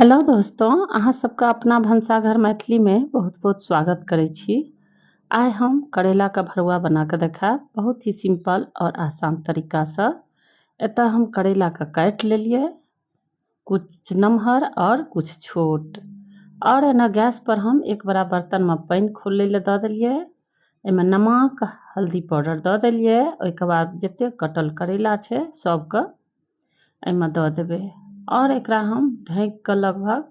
Hello दोस्तों, अहाँ सबके अपना भनसाघर मैथिली में बहुत बहुत स्वागत करै छी। आइ हम करेला का भरुआ बना के देखायब, बहुत ही सिंपल और आसान तरीका से। एतऽ हम करेला के काटि लेलियै, कुछ नमहर और कुछ छोट। और एना गैस पर हम एक बड़ा बर्तन में पानि खोलै लए दऽ देलियै, एहिमे नमक हल्दी पाउडर दऽ देलियै। ओहिके बाद जते कटल करेला छै सबके एहिमे दऽ देबै और एकरा हम ढकि कऽ लगभग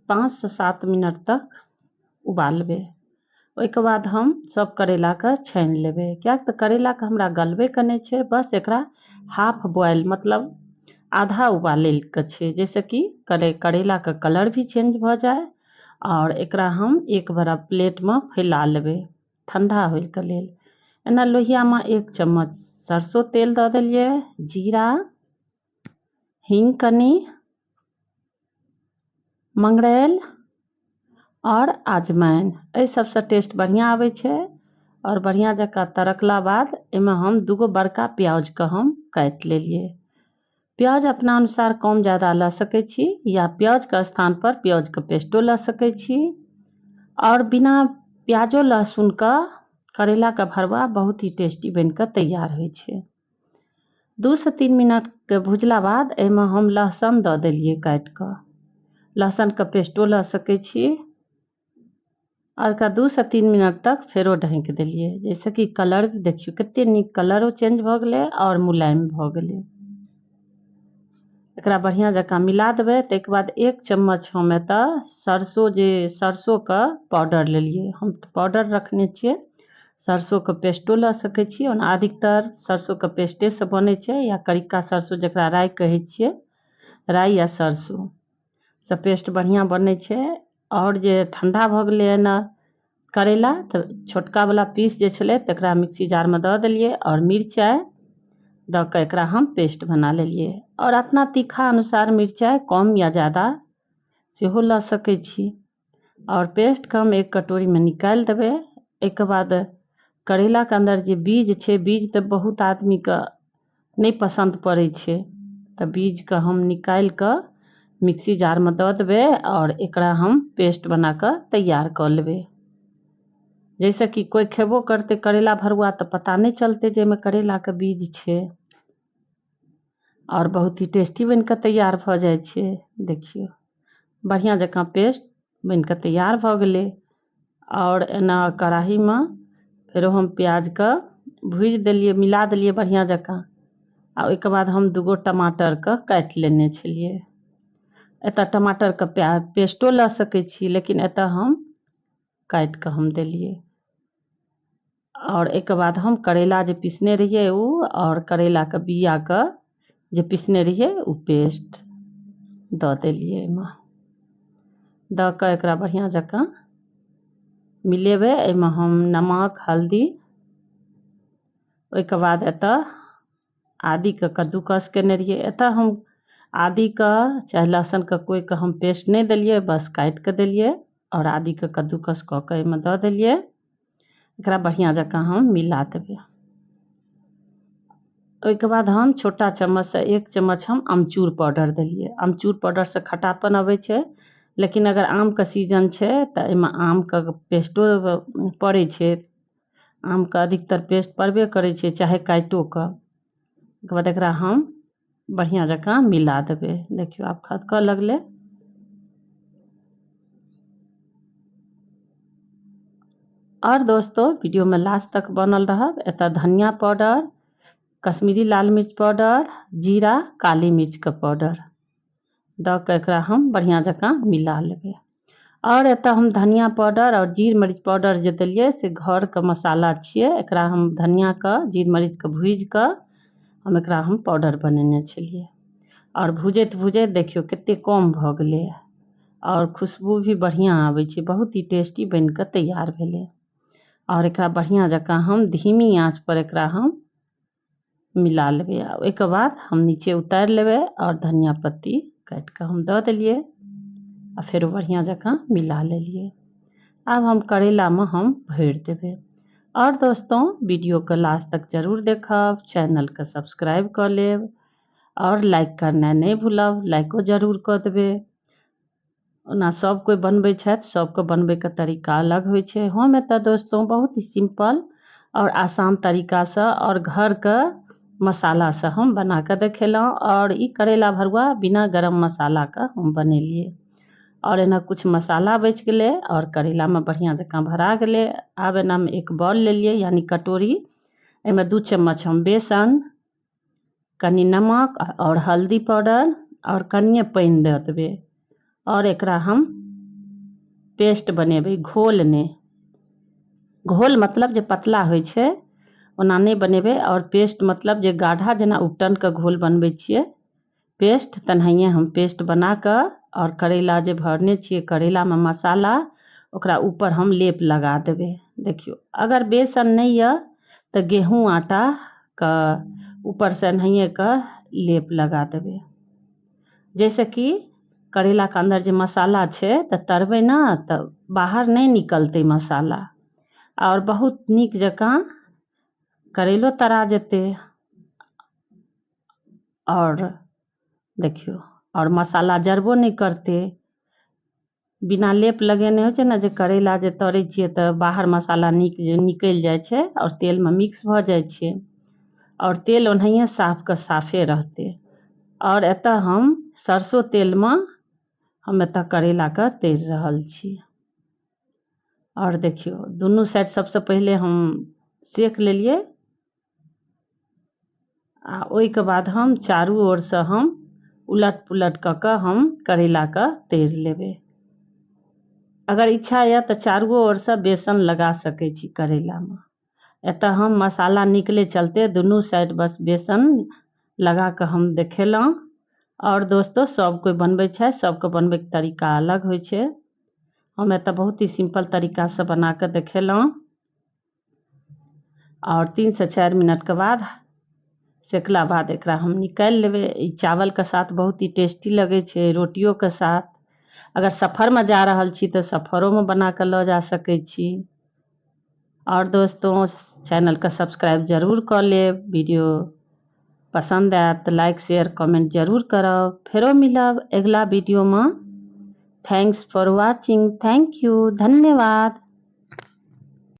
5 से 7 मिनट तक उबालबै। ओहिके बाद हम सब करेलाके छानि लेबै, किएक तऽ करेलाके हमरा गलबैके नहि छै, बस एकरा हाफ बॉयल मतलब आधा उबालैके छै, जाहिसँ कि करेलाके कलर भी चेंज भऽ जाय। और एकरा हम एक बड़ा प्लेटमे फैला लेबै ठंडा होइके लेल। एना लोहियामे 1 चम्मच सरसों तेल दऽ देलियै, जीरा, हींग कनी, मंगरैल और अजवाइन, एहि सबसँ टेस्ट बढ़िआँ आबै छै। और बढ़िआँ जकाँ तड़कला बाद एहिमे हम 2 बड़का प्याजके हम काटि लेलियै। प्याज अपना अनुसार कम ज़्यादा लऽ सकै छी या प्याजके स्थान पर प्याजके पेस्टो लऽ सकै छी। और बिना प्याजो लहसुनके करेलाके भरुआ बहुत ही टेस्टी बनिकऽ तैयार होइ छै। 2 से 3 मिनटके भुजला बाद एहिमे हम लहसुन दऽ देलियै काटि कऽ। लहसुनके पेस्टो लऽ सकै छी। और एकरा 2 से 3 मिनट तक फेरो ढकि देलियै, जाहिसँ कि कलर देखियौ कते नीक कलरो चेंज भऽ गेलै और मुलायम भऽ गेलै। एकरा बढ़िआँ जकाँ मिला देबै। ताहिके बाद 1 चम्मच हम एतऽ सरसों, जे सरसोंके पाउडर लेलियै, हम पाउडर रखने छियै, सरसोंके पेस्टो लऽ सकै छी। ओना अधिकतर सरसोंके पेस्टेसँ बनै छै, या करिक्का सरसों जकरा राइ कहै छियै, राइ या सरसों से पेस्ट बढ़िआँ बनै छै। और जे ठंडा भऽ गेलै एना करेला, तऽ छोटका वाला पीस जे छलै तकरा मिक्सी जारमे दऽ देलियै और मिरचाइ दऽ कऽ एकरा हम पेस्ट बना लेलियै। और अपना तीखा अनुसार मिरचाइ कम या ज़्यादा सेहो लऽ सकै छी। और पेस्टके हम एक कटोरीमे निकालि देबै। एहिके बाद करेलाके अन्दर जे बीज छै, बीज तऽ बहुत आदमीके नहि पसन्द पड़ै छै, तऽ बीजके हम निकालि कऽ मिक्सी जारमे दऽ देबै और एकरा हम पेस्ट बना कऽ तैयार कऽ लेबै, जाहिसँ कि कोइ खेबो करतै करेला भरुआ तऽ पता नहि चलतै जे एहिमे करेलाके बीज छै। और बहुत ही टेस्टी बनि कऽ तैयार भऽ जाइ छै। देखियौ बढ़िआँ जकाँ पेस्ट बनि कऽ तैयार भऽ गेलै। और एना कड़ाहीमे फेरो हम प्याजके भुजि देलियै, मिला देलियै बढ़िआँ जकाँ। आ ओहिके बाद हम 2 टमाटरके काटि लेने छलियै। एतऽ टमाटरके पेस्टो लऽ सकै छी, लेकिन एतऽ हम काटि कऽ हम देलियै। और एहिके बाद हम करेला जे पिसने रहियै ओ, और करेलाके बियाके जे पिसने रहियै ओ पेस्ट दऽ देलियै। एहिमे दऽ कऽ एकरा बढ़िआँ जकाँ मिलेबै। एहिमे हम नमक, हल्दी, ओहिके बाद एतऽ आदीके कद्दूकस केने रहियै। एतऽ हम आदीके चाहे लहसुनके कोइके हम पेस्ट नहि देलियै, बस काटि कऽ देलियै और आदीके कद्दूकस कऽ कऽ एहिमे दऽ देलियै। एकरा बढ़िआँ जकाँ हम मिला देबै। ओहिके बाद हम छोटा चम्मचसँ 1 चम्मच हम अमचूर पाउडर देलियै। अमचूर पाउडरसँ खटापन अबै छै, लेकिन अगर आमके सीजन छै तऽ एहिमे आमके पेस्टो पड़ै छै। आमके अधिकतर पेस्ट पड़बे करै छै, चाहे काटिओ कऽ। ओहिके बाद एकरा हम बढ़िआँ जकाँ मिला देबै। देखियौ आब खदकऽ लगलै। और दोस्तों वीडियो में लास्ट तक बनल रहब। एतऽ धनिया पाउडर, कश्मीरी लाल मिर्च पाउडर, जीरा, काली मिर्च के पाउडर दऽ कऽ एकरा हम बढ़िआँ जकाँ मिला लेबै। और एतऽ हम धनिया पाउडर और जीर मरीच पाउडर जे देलियै से घरके मसाला छियै। एकरा हम धनियाके जीर मरीचके भुजि कऽ हम एकरा हम पाउडर बनेने छलियै। और भुजैत भुजैत देखियौ कते कम भऽ गेलै और खुशबू भी बढ़िआँ आबै छै, बहुत ही टेस्टी बनि कऽ तैयार भेलै। और एकरा बढ़िआँ जकाँ हम धीमी आँच पर एकरा हम मिला लेबै। आ ओहिके बाद हम नीचे उतारि लेबै और धनिया पत्ती काटि कऽ हम दऽ देलियै आ फेरो बढ़िआँ जकाँ मिला लेलियै। आब हम करेलामे हम भरि देबै। और दोस्तों वीडियो के लास्ट तक जरूर देखब, चैनल के सब्सक्राइब कऽ लेब और लाइक करनाइ नहि भूलब, लाइको जरूर कऽ देबै। ओना सब कोइ बनबै छथि, सबके बनबैके तरीका अलग होइ छै। हम एतऽ दोस्तों बहुत ही सिम्पल आओर आसान तरीकासँ आओर घरके मसालासँ हम बना कऽ देखेलहुँ। आओर ई करैला भरुआ बिना गरम मसालाके हम बनेलियै। आओर एना किछु मसाला बचि गेलै आओर करैलामे बढ़िआँ जकाँ भरा गेलै। आब एनामे एक बॉल लेलियै, यानी कटोरी। एहिमे 2 चम्मच हम बेसन, कनि नमक आओर हल्दी पाउडर आओर कनिए पानि दऽ देबै। आओर एकरा हम पेस्ट बनेबै, घोल नहि। घोल मतलब जे पतला होइ छै ओना नहि बनेबै। आओर पेस्ट मतलब जे गाढ़ा जेना उपटनके घोल बनबै छियै पेस्ट, तेनाहिए हम पेस्ट बना कऽ आओर करैला जे भरने छियै करैलामे मसाला, ओकरा ऊपर हम लेप लगा देबै। देखियौ, अगर बेसन नहि यऽ तऽ गेहूँ आटाके ऊपरसँ एनाहिए कऽ लेप लगा देबै, जाहिसँ कि करैलाके अन्दर जे मसाला छै तऽ तरबै ने तऽ बाहर नहि निकलतै मसाला, आओर बहुत नीक जकाँ करैलो तरा जेतै। आओर देखियौ, आओर मसाला जरबो नहि करतै। बिना लेप लगेने होइ छै ने जे करैला जे तरै छियै तऽ बाहर मसाला नीक निकलि जाइ छै आओर तेलमे मिक्स भऽ जाइ छै, आओर तेल ओनाहिए साफके साफे रहतै। आओर एतऽ हम सरसो तेलमे हम एतऽ करैलाके तरि रहल छी। आओर देखियौ, दुनू साइड सबसँ पहिले हम सेक लेलियै आ ओहिके बाद हम चारू ओरसँ हम उलट पुलट कऽ कऽ हम करैलाके तरि लेबै। अगर इच्छा यऽ तऽ चारू ओरसँ बेसन लगा सकै छी करैलामे। एतऽ हम मसाला निकले चलते दुनू साइड बस बेसन लगा कऽ हम देखेलहुँ। आओर दोस्तो सब कोइ बनबै छै, सबके बनबैके तरीका अलग होइ छै। हम एतऽ बहुत ही सिम्पल तरीकासँ बना कऽ देखेलहुँ। आओर 3 से 4 मिनटके बाद सेकला बाद एकरा हम निकालि लेबै। ई चावलके साथ बहुत ही टेस्टी लगै छै, रोटियोके साथ। अगर सफरमे जा रहल छी तऽ सफरोमे बना कऽ लऽ जा सकै छी। आओर दोस्तों चैनलके सब्सक्राइब जरूर कऽ लेब। वीडियो पसन्द आयत तऽ लाइक शेयर कमेंट जरूर करब। फेरो मिलब अगिला वीडियोमे। Thanks for watching, thank you, धन्यवाद।